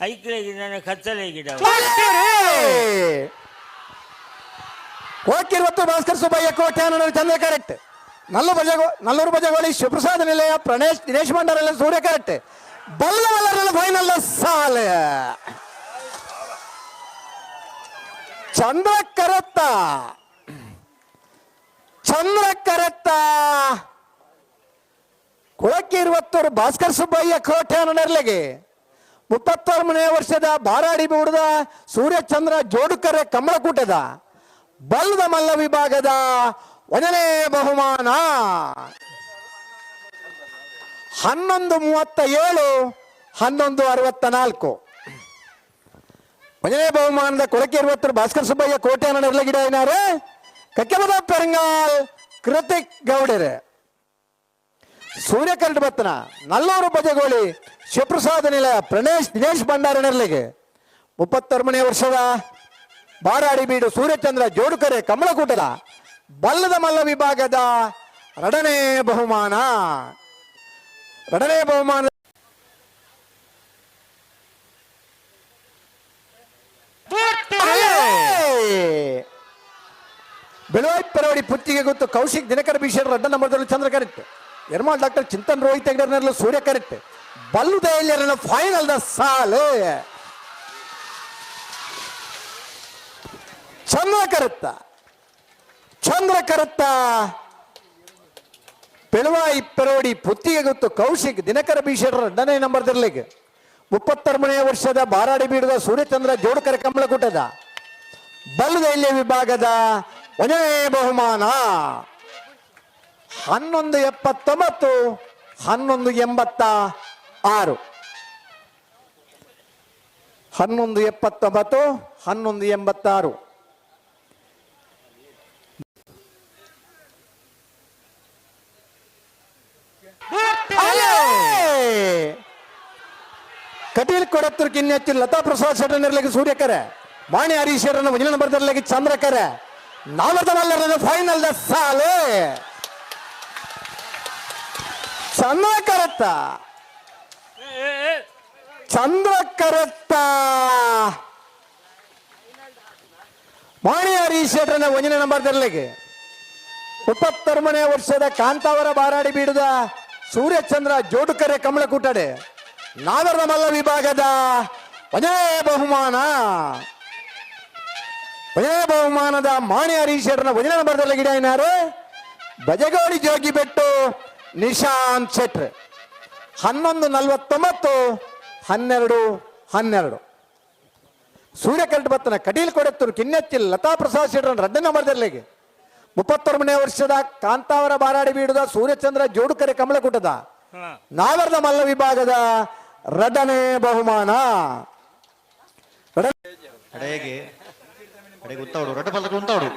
ಐಕ್ಲೆಗೆ ನನ್ನ ಕತ್ತಲೆ ಗಿಡ. ಕೋಕಿರುವತ್ತು ಭಾಸ್ಕರ್ ಸುಬ್ಬಯ್ಯ ಕೋಟ್ಯಾನ ಚಂದ್ರ ಕರೆಕ್ಟ್. ನಲ್ಲು ಬಜಗೋ ನಲ್ಲೂರು ಬಜಗೋಳಿ ಶಿವಪ್ರಸಾದ್ ನಿಲಯ ಪ್ರಣೇಶ್ ದಿನೇಶ್ ಭಂಡಾರಲ್ಲ ಸೂರ್ಯ ಕರೆಕ್ಟ್. ಬಲ್ಲ ಬಲ್ಲರಲ್ಲ ಫೈನಲ್ ಸಾಲ. ಚಂದ್ರ ಕರತ್ತ, ಚಂದ್ರ ಕರತ್ತ. ಕುಳಕ್ಕಿರುವತ್ತೂರು ಭಾಸ್ಕರ್ ಸುಬ್ಬಯ್ಯ ಕೋಟ್ಯಾನ ನೆರ್ಲೆಗೆ 33ನೇ ವರ್ಷದ ಬಾರಾಡಿ ಬೂಡದ ಸೂರ್ಯಚಂದ್ರ ಜೋಡುಕರೆ ಕಮಲಕೂಟದ ಬಲ್ಲದ ಮಲ್ಲ ವಿಭಾಗದ ಒಂದನೇ ಬಹುಮಾನ. 11:37, 11:64. ಒಂದನೇ ಬಹುಮಾನದ ಕೊಳಕೆ 20 ಭಾಸ್ಕರ್ ಸುಬ್ಬಯ್ಯ ಕೋಟೆ ನೆರ್ಲಗಿಡ ಏನಾರೆ ಕಕ್ಕೆಮದ ಪೆರಂಗಾಲ್ ಕೃತಿಕ್ ಗೌಡರೆ. ಸೂರ್ಯಕರಡು ಬತ್ತನ ನಲ್ಲೂರು ಬಜಗೋಳಿ ಶಿವಪ್ರಸಾದ ನಿಲಯ ಪ್ರಣೇಶ್ ದಿನೇಶ್ ಭಂಡಾರ ನೆರ್ಲಿಗೆ 33ನೇ ವರ್ಷದ ಬಾರಾಡಿ ಬೀಡು ಸೂರ್ಯಚಂದ್ರ ಜೋಡುಕರೆ ಕಮಲಕೂಟದ ಬಲ್ಲದ ಮಲ್ಲ ವಿಭಾಗದ ಎರಡನೇ ಬಹುಮಾನ. ಎರಡನೇ ಬಹುಮಾನ. ಬೆಳುವಾಯಿ ಪರವಡಿ ಪುತ್ತಿಗೆ ಗೊತ್ತು ಕೌಶಿಕ್ ದಿನಕರ ಭೀಷಣ್ ರಡ್ಡ ನಂಬರ್ದಲ್ಲಿ ಚಂದ್ರ ಕರೆಕ್ಟ್. ಎರ್ಮಾಲ್ ಡಾಕ್ಟರ್ ಚಿಂತನ್ ರೋಹಿತ್ ಹೆಗ್ಡೆರ್ನೆಲ್ಲ ಸೂರ್ಯ ಕರೆಕ್ಟ್. ಬಲ್ಲುದೆಯಲ್ಲಿರನ ಫೈನಲ್ the ಸಾಲು. ಚಂದ್ರ ಕರುತ್ತ, ಚಂದ್ರ ಕರುತ್ತ. ಪೆಳುವಾಯಿ ಪೆರೋಡಿ ಪುತ್ತಿಗೆ ಗೊತ್ತು ಕೌಶಿಕ್ ದಿನಕರ ಭೀಷಣರ ಎರಡನೇ ನಂಬರ್ ದಿರ್ಲಿಗೆ 33ನೇ ವರ್ಷದ ಬಾರಾಡಿ ಬೀಡದ ಸೂರ್ಯಚಂದ್ರ ಜೋಡುಕರೆ ಕಮಲಕೂಟದ ಬಲ್ಲದೈಲ್ಯ ವಿಭಾಗದ ಒಂದನೇ ಬಹುಮಾನ. 11:79, 11:86. 11:79, 11:86. ಅಲೇ! ಕಟೀಲ್ ಕೊಡತ್ತೂರು ಕಿನ್ನೆಚ್ಚು ಲತಾ ಪ್ರಸಾದ್ ಶೆಟ್ಟರ್ಲಿಗೆ ಸೂರ್ಯಕರೆ ಮಾಣಿ ಹರೀಶ್ವರನ ಮುಂದಿನ ನಂಬರ್ದಲ್ಲಿ ಚಂದ್ರಕರೆ ನಾಲ್ವರ್ದ ಫೈನಲ್ the ಸಾಲೆ. ಚಂದ್ರಕರತ್ತ, ಚಂದ್ರಕರತ್ತ. ಮಾಣಿ ಹರೀಶ್ ಶೆಟ್ಟರ್ನ ಒಂದನೇ ನಂಬರ್ ದರ್ಲಿಗೆ 33ನೇ ವರ್ಷದ ಕಾಂತಾವರ ಬಾರಾಡಿ ಬೀಡದ ಸೂರ್ಯಚಂದ್ರ ಜೋಡುಕರೆ ಕಮಲಕೂಟಡೆ ನಾಗರದ ಮಲ್ಲ ವಿಭಾಗದ ಒಂದೇ ಬಹುಮಾನ. ಒಂದೇ ಬಹುಮಾನದ ಮಾಣಿ ಹರೀಶ್ ಶೆಟ್ಟರ್ನ ಒಂದನೇ ನಂಬರ್ದಲ್ಲಿ ಗಿಡ ಏನಾರು ಬಜಗೋಡಿ ಜೋಗಿಬೆಟ್ಟು ನಿಶಾಂತ್ ಶೆಟ್ರ್. 11:49, 12:12. ಸೂರ್ಯಕರಟ್ ಬತ್ತನ ಕಟೀಲ್ ಕೊಡತ್ತೂರು ಕಿನ್ನೆಚ್ಚಿಲ್ ಲತಾ ಪ್ರಸಾದ್ ಶೆಟ್ಟರ್ ರಡ್ಡ ನಂಬರ್ದಲ್ಲಿಗೆ 33ನೇ ವರ್ಷದ ಕಾಂತಾವರ ಬಾರಾಡಿ ಬೀಡದ ಸೂರ್ಯಚಂದ್ರ ಜೋಡುಕರೆ ಕಮಲಕೂಟದ ನಾಗರದ ಮಲ್ಲ ವಿಭಾಗದ ಎರಡನೇ ಬಹುಮಾನ. ಅಡೆಗೆ ಅಡೆಗೆ ಉಂತಾವಡು ರೊಟ್ಟ ಪಲ್ದಕ್ಕೆ ಉಂತಾವಡು.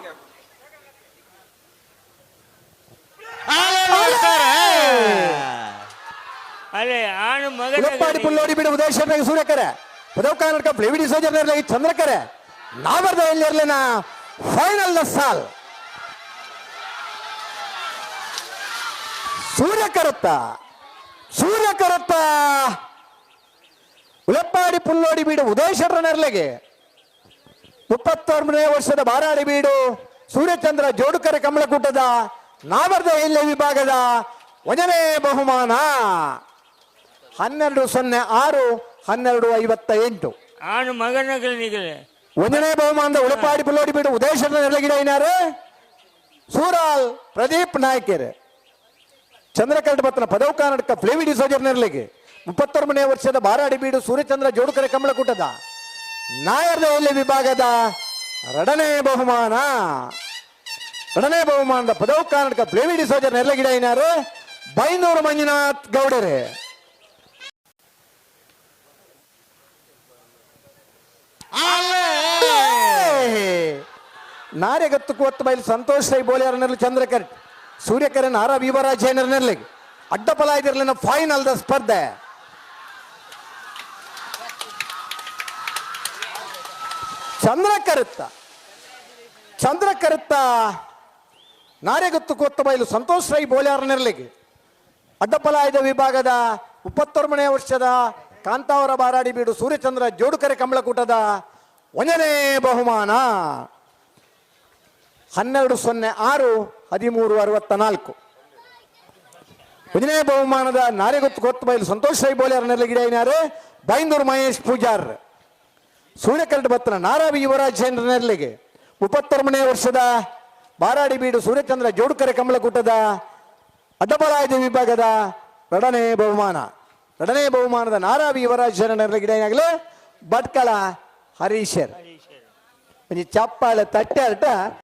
ಅಲ್ಲೇ ಆನು ಮಗನ ಉಲಪ್ಪಾಡಿ ಪುಲ್ಲೋಡಿ ಬೀಡು ಉದಯ ಶೆಟ್ಟರಿಗೆ ಸೂರ್ಯಕರೆ ಪದವ್ ಕರ್ನಾಟಕ ಫ್ಲೇವಿಡಿ ಸೋಜರ್ನಲ್ಲಿ ಚಂದ್ರಕರೆ ನಾವರ್ದ ಎಲ್ಲಿರ್ಲಿನ ಫೈನಲ್ the ಸಾಲ್. ಸೂರ್ಯಕರತ್ತ, ಸೂರ್ಯಕರತ್ತ. ಉಲಪ್ಪಾಡಿ ಪುಲ್ಲೋಡಿ ಬೀಡು ಉದಯ ಶೆಟ್ಟರನೆರ್ಲೆಗೆ 33ನೇ ವರ್ಷದ ಬಾರಾಡಿ ಬೀಡು ಸೂರ್ಯಚಂದ್ರ ಜೋಡುಕರೆ ಕಮಲಕೂಟದ ನಾವರ್ದ ಎಲ್ಯ ವಿಭಾಗದ ಒಂದನೇ ಬಹುಮಾನ. 12:06, 12:58. ಆನು ಮಗನಗಲಿಗೆ ಒಂದನೇ ಬಹುಮಾನದ ಉಳಪಾಡಿ ಪುಲ್ಲೋಡಿ ಬೀಡು ಉದಯ ಶೆಟ್ಟರ ನೆರಳಗಿಡ ಐನಾರು ಸೂರಾಲ್ ಪ್ರದೀಪ್ ನಾಯ್ಕರ್. ಚಂದ್ರಕರಡ ಬತ್ತನ ಪದವು ಕರ್ನಾಟಕ ಫ್ಲೇವಿಡಿ ಸೋಜರ್ ನೆರಳಿಗೆ 33ನೇ ವರ್ಷದ ಬಾರಾಡಿ ಬೀಡು ಸೂರ್ಯಚಂದ್ರ ಜೋಡುಕರೆ ಕಮಲಕೂಟದ ನಾಯರ್ದ ಎಲೆ ವಿಭಾಗದ ಎರಡನೇ ಬಹುಮಾನ. ಎರಡನೇ ಬಹುಮಾನದ ಪದವು ಕರ್ನಾಟಕ ಫ್ಲೇವಿಡಿ ಸೋಜರ್ ನೆರಳಗಿಡ ಐನಾರು ಬೈಂದೂರು ಮಂಜುನಾಥ್ ಗೌಡರೇ. ನಾರೆಗತ್ತು ಕೊತ್ತ ಬೈಲು ಸಂತೋಷ್ ರೈ ಬೋಳಿಯಾರ ನೆರಳು ಚಂದ್ರಕರ್ ಸೂರ್ಯಕರನ್ ಆರ ವಿವರಾಜ್ ನೆರಳಿಗೆ ಅಡ್ಡಪಲ ಇದಿರಲಿಲ್ಲ ಫೈನಲ್ the ಸ್ಪರ್ಧೆ. ಚಂದ್ರಕರುತ್ತ, ಚಂದ್ರಕರುತ್ತ. ನಾರೆಗತ್ತು ಕೊತ್ತ ಬೈಲು ಸಂತೋಷ್ ರೈ ಬೋಳಿಯಾರ ನೆರಳಿಗೆ ಅಡ್ಡಪಲಾಯದ ವಿಭಾಗದ 33ನೇ ವರ್ಷದ ಕಾಂತಾವರ ಬಾರಾಡಿ ಬೀಡು ಸೂರ್ಯಚಂದ್ರ ಜೋಡುಕರೆ ಕಂಬಳಕೂಟದ ಒಂದನೇ ಬಹುಮಾನ. 12:06, 13:64. ಒಂದನೇ ಬಹುಮಾನದ ನಾರೆಗೊತ್ತು ಕೊತ್ತು ಬೈಲು ಸಂತೋಷ್ ರೈ ಬೋಲಿಯಾರ್ ನೆರಳಿಗಿಡ ಬೈಂದೂರು ಮಹೇಶ್ ಪೂಜಾರ್. ಸೂರ್ಯಕರಡು ಬತ್ತನ ನಾರಾವಿ ಯುವರಾಜ್ ಜೈನರ ನೆರಳಿಗೆ 33ನೇ ವರ್ಷದ ಬಾರಾಡಿ ಬೀಡು ಸೂರ್ಯಚಂದ್ರ ಜೋಡುಕರೆ ಕಮಲಕೂಟದ ಅಡ್ಡಬಲಾಯದ ವಿಭಾಗದ ಎರಡನೇ ಬಹುಮಾನ. ಎರಡನೇ ಬಹುಮಾನದ ನಾರಾವಿ ಯುವರಾಜ್ ಜೈನರ ನೆರಳಿಗೆ ಏನಾಗಲಿ ಭಟ್ಕಳ ಹರೀಶರ್. ಒಂಜಿ ಚಪ್ಪಾಳೆ ತಟ್ಟೆ ಅರ್ಟ.